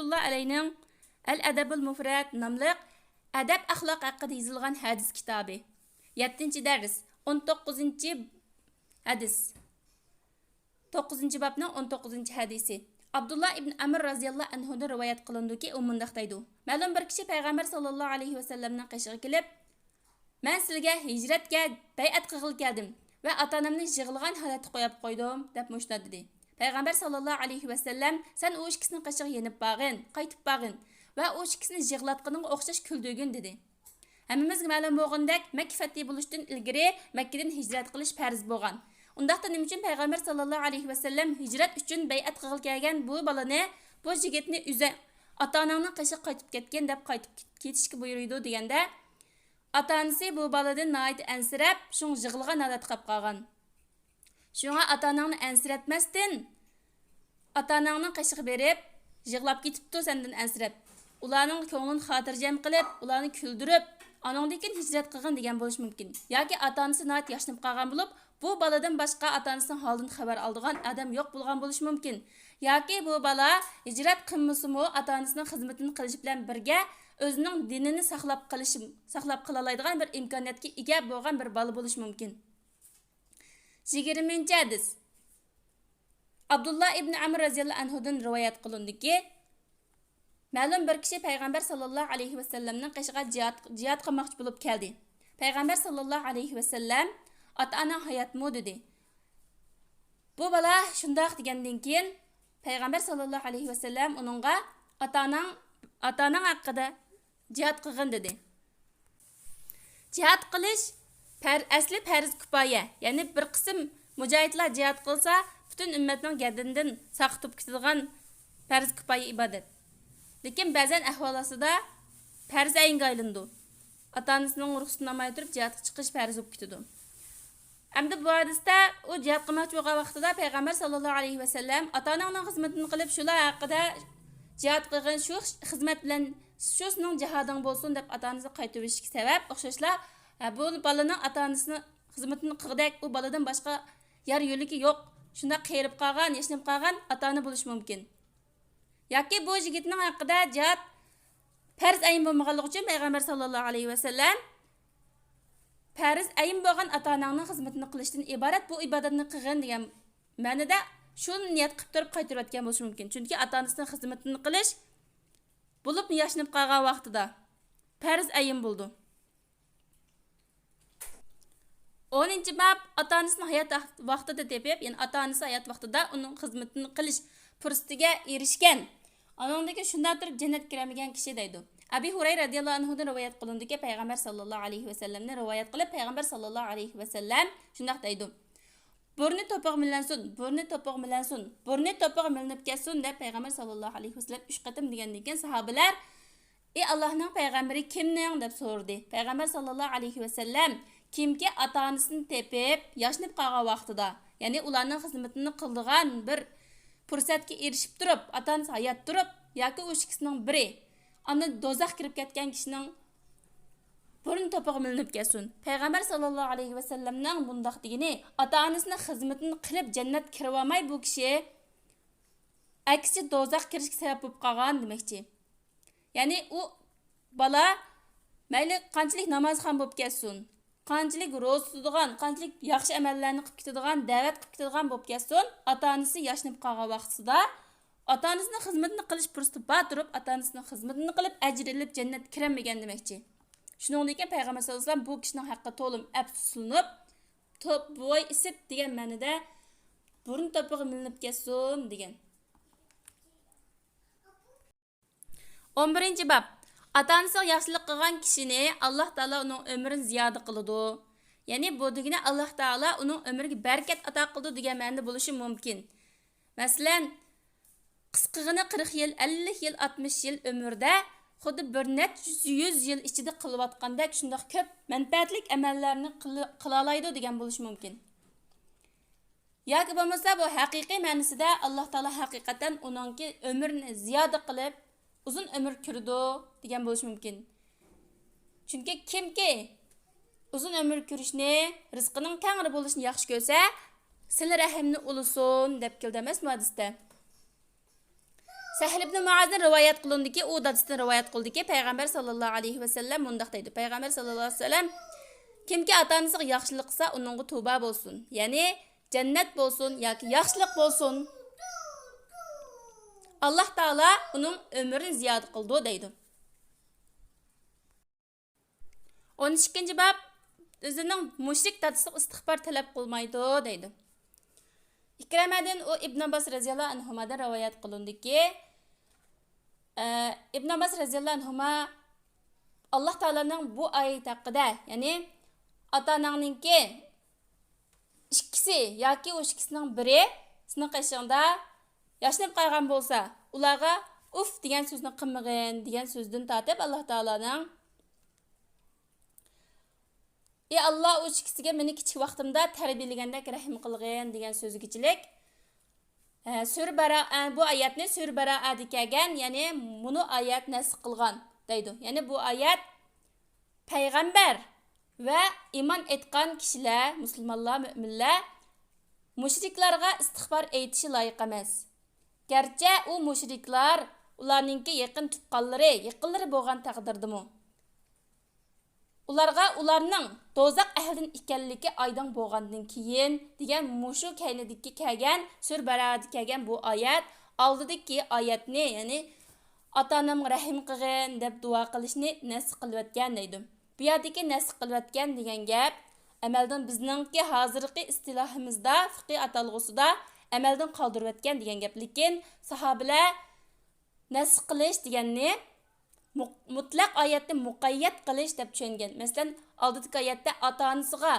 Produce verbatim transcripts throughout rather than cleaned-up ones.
رەھمەتۇللا ئەلەينىڭ ئەل ئەدەبۇل مۇفرەد ناملىق ئەدەپ ئەخلاق ھەققىدە يېزىلغان ھەدىس كىتابى. يەتتىنچى دەرس، ئون توققۇزىنچى ھەدىس. توققۇزىنچى بابنىڭ ئون توققۇزىنچى ھەدىسى. ئابدۇللا ئىبن ئەمر رازىياللاھۇ ئەنھۇدىن رىۋايەت قىلىنىدۇكى، ئۇ مۇنداق دەيدۇ: مەلۇم بىر كىشى پەيغەمبەر ساللاللاھۇ ئەلەيھى ۋەسەللەمنىڭ قېشىغا كېلىپ، مەن سىلىگە ھىجرەتكە بەيئەت قىلغىلى كەلدىم ۋە ئاتا-ئانامنى يىغلىغان ھالەتتە قويۇپ قويدۇم، دەپ مۇشۇنداق دېدى. پەيغەمبەر ساللاللاھۇ ئەلەيھى ۋەسەللەم، سەن ئۇ ئىككىسىنىڭ قېشىغا يېنىپ بارغىن، قايتىپ بارغىن ۋە ئۇ ئىككىسىنى يىغلاتقىنىڭغا ئوخشاش كۈلدۈرگىن، دېدى. ھەممىمىزگە مەلۇم بولغىنىدەك، مەككە فەتھى بولۇشتىن ئىلگىرى مەككىدىن ھىجرەت قىلىش پەرز بولغان. ئۇنداقتا نېمە ئۈچۈن پەيغەمبەر ساللاللاھۇ ئەلەيھى ۋەسەللەم ھىجرەت ئۈچۈن بەيئەت قىلغىلى كەلگەن بۇ بالىنى، بۇ يىگىتنى ئۆزى ئاتا-ئاناڭنىڭ قېشىغا قايتىپ كەتكىن دەپ قايتىپ كېتىشكە بۇيرۇيدۇ دېگەندە، ئاتا-ئانىسى بۇ بالىدىن ناھايىتى ئەنسىرەپ، شۇڭا يىغلىغان ھالەتتە قاپقالغان. شۇڭا ئاتا-ئاناڭنى ئەنسىرەتمەستىن، ئاتا-ئاناڭنىڭ قېشىغا بېرىپ، يىغلاپ كېتىپتۇ سەندىن ئەنسىرەپ. ئۇلارنىڭ كۆڭلىنى خاتىرجەم قىلىپ، ئۇلارنى كۈلدۈرۈپ، ئانىڭدىن كېيىن ھىجرەت قىلغىن دېگەن بولۇشى مۇمكىن. ياكى ئاتا-ئانىسى ناھايىتى ياشىنىپ قالغان بولۇپ، بۇ بالىدىن باشقا ئاتا-ئانىسىنىڭ ھالىدىن خەۋەر ئالىدىغان ئادەم يوق بولغان بولۇشى مۇمكىن. ياكى بۇ بالا ھىجرەت قىلمىسىمۇ، ئاتا-ئانىسىنىڭ خىزمىتىنى قىلىش بىلەن بىرگە ئۆزىنىڭ دىنىنى ساقلاپ قېلىشى، ساقلاپ قالالايدىغان بىر ئىمكانىيەتكە ئىگە بولغان بىر بالا بولۇشى مۇمكىن. يىگىرمىنچى ھەدىس. ئابدۇللا ئىبنى ئەمر رەزىياللاھۇ ئەنھۇدىن رىۋايەت قىلىنىدۇكى، مەلۇم بىر كىشى پەيغەمبەر ساللاللاھۇ ئەلەيھى ۋەسەللەمنىڭ قېشىغا جىھاد، جىھاد قىلماقچى بولۇپ كەلدى. پەيغەمبەر ساللاللاھۇ ئەلەيھى ۋەسەللەم، ئاتا-ئاناڭ ھاياتمۇ؟ دېدى. بۇ بالا شۇنداق دېگەندىن كېيىن، پەيغەمبەر ساللاللاھۇ ئەلەيھى ۋەسەللەم ئۇنىڭغا، ئاتا-ئاناڭ، ئاتا-ئاناڭ ھەققىدە جىھاد قىلغىن، دېدى. جىھاد قىلىش پەر-، ئەسلى پەرز كۇپايە، يەنى بىر قىسىم مۇجاھىدلار جىھاد قىلسا، پۈتۈن ئۈممەتنىڭ گەردىنىدىن ساقىت بولۇپ كېتىدىغان پەرز كۇپايە ئىبادەت. لېكىن بەزەن ئەھۋال ئاستىدا پەرز ئەينگە ئايلىنىدۇ. ئاتا-ئانىسىنىڭ رۇخسىتىنى ئالماي تۇرۇپ جىھادقا چىقىش پەرز بولۇپ كېتىدۇ. ئەمدى بۇ ھەدىستە ئۇ جىھاد قىلماقچى بولغان ۋاقتىدا پەيغەمبەر ساللاللاھۇ ئەلەيھى ۋەسەللەم، ئاتا-ئاناڭنىڭ خىزمىتىنى قىلىپ، شۇلار ھەققىدە جىھاد قىلغىن، شۇ خىزمەت بىلەن، شۇ سېنىڭ جىھادىڭ بولسۇن، دەپ ئاتا-ئانىسىغا قايتۇرۇۋېتىشكە سەۋەب، ئوخشاشلا، ھە، بۇ بالىنىڭ ئاتا-ئانىسىنىڭ خىزمىتىنى قىلغۇدەك ئۇ بالىدىن باشقا يار يۆلىكى يوق، شۇنداق قېرىپ قالغان، ياشىنىپ قالغان ئاتا-ئانا بولۇشى مۇمكىن. ياكى بۇ يىگىتنىڭ ھەققىدە جىھاد پەرز ئەين بولمىغانلىقى ئۈچۈن پەيغەمبەر ساللاللاھۇ ئەلەيھى ۋەسەللەم، پەرز ئەين بولغان ئاتا-ئاناڭنىڭ خىزمىتىنى قىلىشتىن ئىبارەت بۇ ئىبادەتنى قىلغىن دېگەن مەنىدە شۇ نىيەت قىلىپ تۇرۇپ قايتۇرۇۋەتكەن بولۇشى مۇمكىن. چۈنكى ئاتا-ئانىسىنىڭ خىزمىتىنى قىلىش، بولۇپمۇ ياشىنىپ قالغان ۋاقتىدا پەرز ئەين بولىدۇ. ئونىنچى باب، ئاتا-ئانىسىنى ھايات ۋاقتىدا تېپىپ، يەنى ئاتا-ئانىسى ھايات ۋاقتىدا ئۇنىڭ خىزمىتىنى قىلىش پۇرسىتىگە ئېرىشكەن، ئانىڭدىن كېيىن شۇنداق تۇرۇپ جەننەتكە كىرەلمىگەن كىشى دەيدۇ. ئەبى ھۇرەيرە رەزىياللاھۇ ئەنھۇدىن رىۋايەت قىلىنىدۇكى، پەيغەمبەر ساللاللاھۇ ئەلەيھى ۋەسەللەمنى رىۋايەت قىلىپ، پەيغەمبەر ساللاللاھۇ ئەلەيھى ۋەسەللەم شۇنداق دەيدۇ: بۇرنى توپىغا مىلەنسۇن، بۇرنى توپىغا مىلەنسۇن، بۇرنى توپىغا مىلىنىپ كەتسۇن، دەپ پەيغەمبەر ساللاللاھۇ ئەلەيھى ۋەسەللەم ئۈچ قېتىم دېگەندىن كېيىن، ساھابىلەر، ئى ئاللاھنىڭ پەيغەمبىرى، كىمنىڭ؟ دەپ سورىدى. پەيغەمبەر ساللاللاھۇ ئەلەيھى ۋەسەللەم، كىمكى ئاتا-ئانىسىنى تېپىپ، ياشىنىپ قالغان ۋاقتىدا، يەنى ئۇلارنىڭ خىزمىتىنى قىلىدىغان بىر پۇرسەتكە ئېرىشىپ تۇرۇپ، ئاتا-ئانىسى ھايات تۇرۇپ ياكى ئۇ ئىككىسىنىڭ بىرى ئاندىن دوزاخقا كىرىپ كەتكەن كىشىنىڭ بۇرنى توپىغا مىلىنىپ كەتسۇن. پەيغەمبەر ساللاللاھۇ ئەلەيھى ۋەسەللەمنىڭ بۇنداق دېگىنى ئاتا-ئانىسىنىڭ خىزمىتىنى قىلىپ جەننەتكە كىرىۋالماي، بۇ كىشى ئەكسىچە دوزاخقا كىرىشكە سەۋەب بولۇپ قالغان دېمەكچى. يەنى ئۇ بالا مەيلى قانچىلىك نامازخان بولۇپ كەتسۇن، قانچىلىك روزا تۇتىدىغان، قانچىلىك ياخشى ئەمەللەرنى قىلىپ كېتىدىغان، دەۋەت قىلىپ كېتىدىغان بولۇپ كەتسۇن، ئاتا-ئانىسى ياشىنىپ قالغان ۋاقتىدا، ئاتا-ئانىسىنىڭ خىزمىتىنى قىلىش پۇرسىتى بار تۇرۇپ، ئاتا-ئانىسىنىڭ خىزمىتىنى قىلىپ، ئەجىر ئېلىپ، جەننەتكە كىرەلمىگەن دېمەكچى. شۇنىڭدىن كېيىن پەيغەمبەر ساللاللاھۇ ئەلەيھى ۋەسەللەم بۇ كىشىنىڭ ھەققىدە تولىمۇ ئەپسۇسلىنىپ، توپ بوي ئىسىت دېگەن مەنىدە، بۇرۇن توپىغا مىلىنىپ كەتسۇن دېگەن. ئون بىرىنچى باب. ئاتا-ئانىسىغا ياخشىلىق قىلغان كىشىنى ئاللاھ تائالا ئۇنىڭ ئۆمرىنى زىيادە قىلىدۇ. يەنى بۇ دېگىنى ئاللاھ تائالا ئۇنىڭ ئۆمرىگە بەرىكەت ئاتا قىلىدۇ دېگەن مەنىدە بولۇشى مۇمكىن. مەسىلەن، قىسقىغىنە قىرىق يىل، ئەللىك يىل، ئاتمىش يىل ئۆمرىدە خۇددى بىر نەچچە يۈز يىل ئىچىدە قىلىۋاتقاندەك شۇنداق كۆپ مەنپەئەتلىك ئەمەللەرنى قىل-، قىلالايدۇ دېگەن بولۇشى مۇمكىن. ياكى بولمىسا بۇ ھەقىقىي مەنىسىدە ئاللاھ تائالا ھەقىقەتەن ئۇنىڭكى ئۆمرىنى زىيادە قىلىپ، ئۇزۇن ئۆمۈر كۆرىدۇ دېگەن بولۇشى مۇمكىن. چۈنكى كىمكى ئۇزۇن ئۆمۈر كۆرۈشنى، رىزقىنىڭ تەڭرى بولۇشىنى ياخشى كۆرسە، سىلە رەھىمنى ئۇلىسۇن دەپ كېلىدۇ ئەمەسمۇ ھەدىستە؟ سەھل ئىبنى مۇئازدىن رىۋايەت قىلىندىكى، ئۇ دادىسىدىن رىۋايەت قىلدىكى، پەيغەمبەر ساللاللاھۇ ئەلەيھى ۋەسەللەم مۇنداق دەيدۇ. پەيغەمبەر ساللاللاھۇ ئەلەيھى ۋەسەللەم، كىمكى ئاتا-ئانىسىغا ياخشىلىق قىلسا، ئۇنىڭغا تۇۋبا بولسۇن. يەنى جەننەت بولسۇن ياكى ياخشىلىق بولسۇن، ئاللاھ تائالا ئۇنىڭ ئۆمرىنى زىيادە قىلىدۇ دەيدۇ. ئون ئىككىنچى باب، ئۆزىنىڭ مۇشرىك دادىسىغا ئىستىغپار تەلەپ قىلمايدۇ دەيدۇ. ئىكرىمەدىن ئۇ ئىبن ئابباس رەزىياللاھۇ ئەنھۇمادىن رىۋايەت قىلىندىكى، ئە، ئىبن ئابباس رەزىياللاھۇ ئەنھۇما ئاللاھ تائالانىڭ بۇ ئايەت ھەققىدە، يەنى ئاتا-ئاناڭنىڭكى ئىككىسى ياكى ئۇ ئىككىسىنىڭ بىرى سېنىڭ قېشىڭدا ياشىنىپ قالغان بولسا، ئۇلارغا ئۇف دېگەن سۆزنى قىلمىغىن دېگەن سۆزدىن تارتىپ، ئاللاھ تائالانىڭ، ئى ئاللاھ، ئۇ ئىككىسىگە مېنى كىچىك ۋاقتىمدا تەربىيەلىگەندەك رەھىم قىلغىن دېگەن سۆزىگىچىلىك، ئە، سۈرە بەرا-، ئە، بۇ ئايەتنى سۈرە بەرائەدە كەلگەن، يەنى مۇنۇ ئايەت نەسخ قىلغان دەيدۇ. يەنى بۇ ئايەت پەيغەمبەر ۋە ئىمان ئېيتقان كىشىلەر، مۇسۇلمانلار، مۆمىنلەر مۇشرىكلارغا ئىستىغپار ئېيتىشى لايىق ئەمەس. گەرچە ئۇ مۇشرىكلار ئۇلارنىڭكى يېقىن تۇغقانلىرى، يېقىنلىرى بولغان تەقدىردىمۇ. ئۇلارغا ئۇلارنىڭ دوزاخ ئەھلىدىن ئىكەنلىكى ئايدىڭ بولغاندىن كېيىن دېگەن مۇشۇ كەينىدىكى كەلگەن، سۈرە بەرائەدە كەلگەن بۇ ئايەت ئالدىدىكى ئايەتنى، يەنى ئاتا-ئانامغا رەھىم قىلغىن دەپ دۇئا قىلىشنى نەسخ قىلىۋەتكەن دەيدۇ. بۇ يەردىكى نەسخ قىلىۋەتكەن دېگەن گەپ، ئەمەلدىن بىزنىڭكى ھازىرقى ئىستىلاھىمىزدا، فىقھىي ئاتالغۇسىدا ئەمەلدىن قالدۇرۇۋەتكەن دېگەن گەپ. لېكىن ساھابىلەر نەسخ قىلىش دېگەننى مۇ-، مۇتلەق ئايەتنى مۇقەييەت قىلىش دەپ چۈشەنگەن. مەسىلەن، ئالدىدىكى ئايەتتە ئاتا-ئانىسىغا،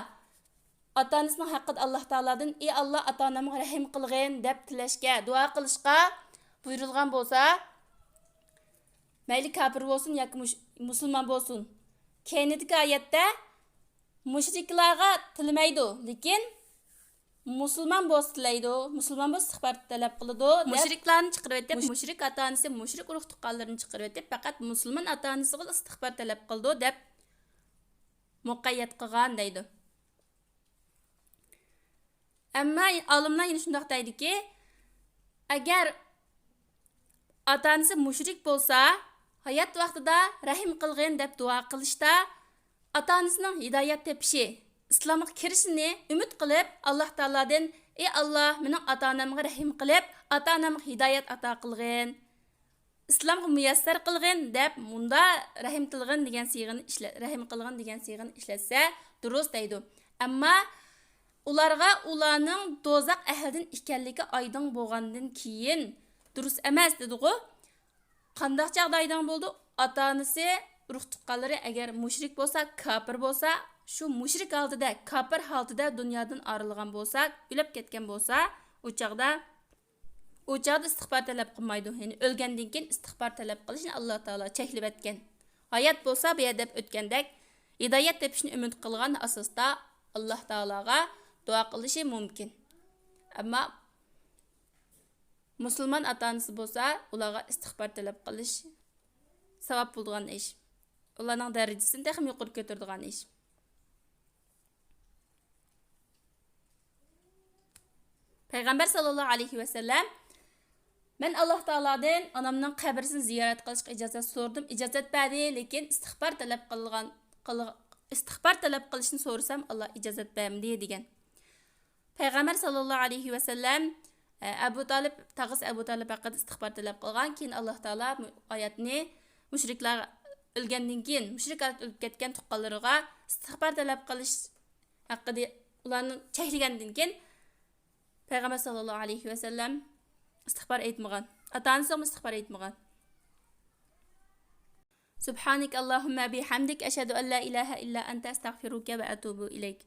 ئاتا-ئانىسىنىڭ ھەققىدە ئاللاھ تائالادىن، ئى ئاللاھ، ئاتا-ئانامغا رەھىم قىلغىن دەپ تىلەشكە، دۇئا قىلىشقا بۇيرۇلغان بولسا، مەيلى كاپىر بولسۇن ياكى مۇش-، مۇسۇلمان بولسۇن، كەينىدىكى ئايەتتە مۇشرىكلارغا تىلىمەيدۇ، لېكىن مۇسۇلمان بولسا تىلەيدۇ، مۇسۇلمان بولسا ئىستىغپار تەلەپ قىلىدۇ دەپ، مۇشرىكلارنى چىقىرىۋېتىپ، مۇش- مۇشرىك ئاتا-ئانىسى، مۇشرىك ئۇرۇق-تۇغقانلىرىنى چىقىرىۋېتىپ، پەقەت مۇسۇلمان ئاتا-ئانىسىغىلا ئىستىغپار تەلەپ قىلىدۇ دەپ مۇقەييەت قىلغان دەيدۇ. ئەمما ئالىملار يەنە شۇنداق دەيدۇكى، ئەگەر ئاتا-ئانىسى مۇشرىك بولسا، ھايات ۋاقتىدا رەھىم قىلغىن دەپ دۇئا قىلىشتا، ئاتا-ئانىسىنىڭ ھىدايەت تېپىشى، ئىسلامغا كىرىشىنى ئۈمىد قىلىپ، ئاللاھ تائالادىن، ئى ئاللاھ، مېنىڭ ئاتا-ئانامغا رەھىم قىلىپ، ئاتا-ئانامغا ھىدايەت ئاتا قىلغىن، ئىسلامغا مۇيەسسەر قىلغىن دەپ، مۇندا رەھىم قىلغىن دېگەن سىيغىنى ئىشلە-، رەھىم قىلغىن دېگەن سىيغىنى ئىشلەتسە دۇرۇس دەيدۇ. ئەمما ئۇلارغا ئۇلارنىڭ دوزاخ ئەھلىدىن ئىكەنلىكى ئايدىڭ بولغاندىن كېيىن، دۇرۇس ئەمەس دېدىغۇ. قانداق چاغدا ئايدىڭ بولىدۇ؟ ئاتا-ئانىسى، ئۇرۇق-تۇغقانلىرى ئەگەر مۇشرىك بولسا، كاپىر بولسا، شۇ مۇشرىك ھالىتىدە، كاپىر ھالىتىدە دۇنيادىن ئايرىلغان بولسا، ئۆلۈپ كەتكەن بولسا، ئۇ چاغدا ئۇ چاغدا ئىستىغپار تەلەپ قىلمايدۇ. يەنى ئۆلگەندىن كېيىن ئىستىغپار تەلەپ قىلىشنى ئاللاھ تائالا چەكلىۋەتكەن. ھايات بولسا، بۇ يەردە ئۆتكەندەك، ھىدايەت تېپىشنى ئۈمىد قىلغان ئاساستا ئاللاھ تائالاغا دۇئا قىلىشى مۇمكىن. ئەمما مۇسۇلمان ئاتا-ئانىسى بولسا، ئۇلارغا ئىستىغپار تەلەپ قىلىش ساۋاب بولىدىغان ئىش. ئۇلارنىڭ دەرىجىسىنى تېخىمۇ يۇقىرى كۆتۈرىدىغان ئىش. پەيغەمبەر ساللاللاھۇ ئەلەيھى ۋەسەللەم، مەن ئاللاھ تائالادىن ئانامنىڭ قەبرىسىنى زىيارەت قىلىشقا ئىجازەت سورىدىم، ئىجازەت بەردى، لېكىن ئىستىغپار تەلەپ قىلغان، قىلغ-، ئىستىغپار تەلەپ قىلىشنى سورىسام، ئاللاھ ئىجازەت بەرمىدى، دېگەن. پەيغەمبەر ساللاللاھۇ ئەلەيھى ۋەسەللەم، ئە، ئەبۇ تالىپ، تاغىسى ئەبۇ تالىپ ھەققىدە ئىستىغپار تەلەپ قىلغان، كېيىن ئاللاھ تائالا مۇ-، ئايەتنى مۇشرىكلار ئۆلگەندىن كېيىن، مۇشرىك ھالەتتە ئۆلۈپ كەتكەن تۇغقانلىرىغا ئىستىغپار تەلەپ قىلىش ھەققىدە ئۇلارنى چەكلىگەندىن كېيىن، پەيغەمبەر ساللاللاھۇ ئەلەيھى ۋەسەللەم ئىستىغپار ئېيتمىغان. ئاتا-ئانىسىغىمۇ ئىستىغپار ئېيتمىغان. سبحانك اللهم بحمدك، أشهد أن لا إله إلا أنت، أستغفرك وأتوب إليك.